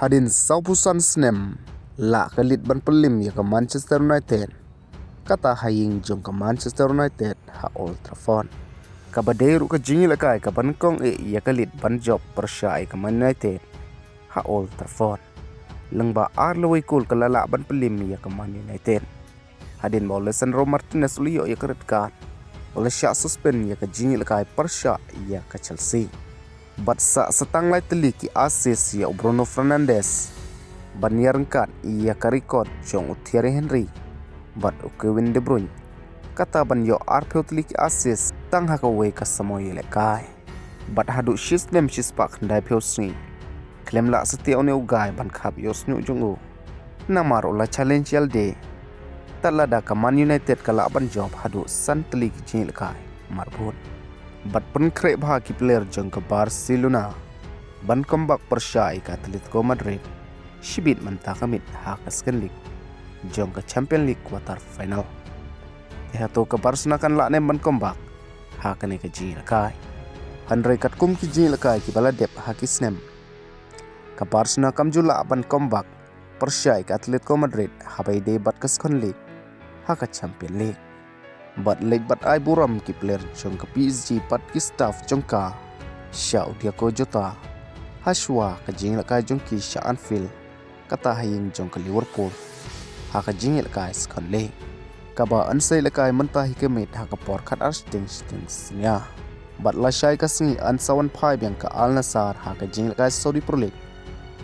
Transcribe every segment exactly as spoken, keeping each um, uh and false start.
Hadien sawphew san snem, lah ka lid ban pynliem ïa ka Manchester United, kata ha ïing jong ka Manchester United ha Old Trafford. Kaba dei ruh ka jingïalehkai kaba nyngkong eh ïa ka lid ban jop pyrshah ïa ka Man United ha Old Trafford. Lyngba ar lawei kol ka la lah ban pynliem ïa ka Man United. Hadien ba u Lisandro Martinez u la ïoh ïa ka red card, u la shah suspend ïa ka jingïalehkai pyrshah ïa ka Chelsea. Bad sah sa tang lai tylli ki assist ïa u Bruno Fernandes ban ïaryngkat ïa ka record jong u Thierry Henry bad u Kevin De Bruyne, kata ban ïoh arphew tylli ki assist tang ha kawei ka samoi ïalehkai. Bad haduh shi snem shi spah khyndaiphew sngi, khlem lah satia une u guy ban khap ïa u shñiuh jong u, namar u la challenge ïalade. Tad lada ka Man United ka lah ban jop haduh san tylli ki jingïalehkai marbud, bad pynkhreh bha ki player jong ka Barcelona ban comeback pyrshah ïa ka Atletico Madrid shibit mynta ka miet ha ka second leg jong ka Champions League quarter final. Te hato ka Barcelona kan lah ne em ban comeback ha kane ka jingïalehkai? Hynrei katkum ki jingïalehkai kiba la dep ha ki snem, ka Barcelona kam ju lah ban comeback pyrshah ïa ka Atletico Madrid haba ïadei bad ka second leg ha ka Champions League. Bad leit bad ai burom ki player jong ka P S G bad ki staff jong ka sha u Diogo Jota, hashwa ka jingïalehkai jong ki sha Anfield, kata ha ïing jong ka Liverpool, ha ka jingïalehkai second leg, kaba yn sa ïalehkai mynta hi ka miet ha ka por khatar shiteng shiteng synñia. Bad lashai ka sngi yn sa wanphai biang ka Al Nassr ha ka jingïalehkai Saudi Pro League,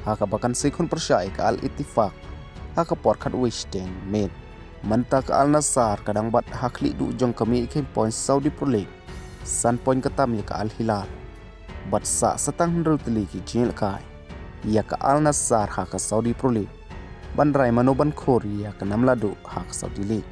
ha kaba kan sa ïakhun pyrshah ïa ka Al Ettifaq ha ka por khatwei shiteng miet. Mynta ka Al Nassr ka dang bat ha khlieh duh jong ka mih kheiñ point Saudi Pro League, san point ka tam ïa ka Al Hilal. Bad sah sa tang hynriew tylli ki jingïalehkai ïa ka Al Nassr ha ka Saudi Pro League ban rai mano ban khur ïa ka nam lahduh ha ka Saudi League.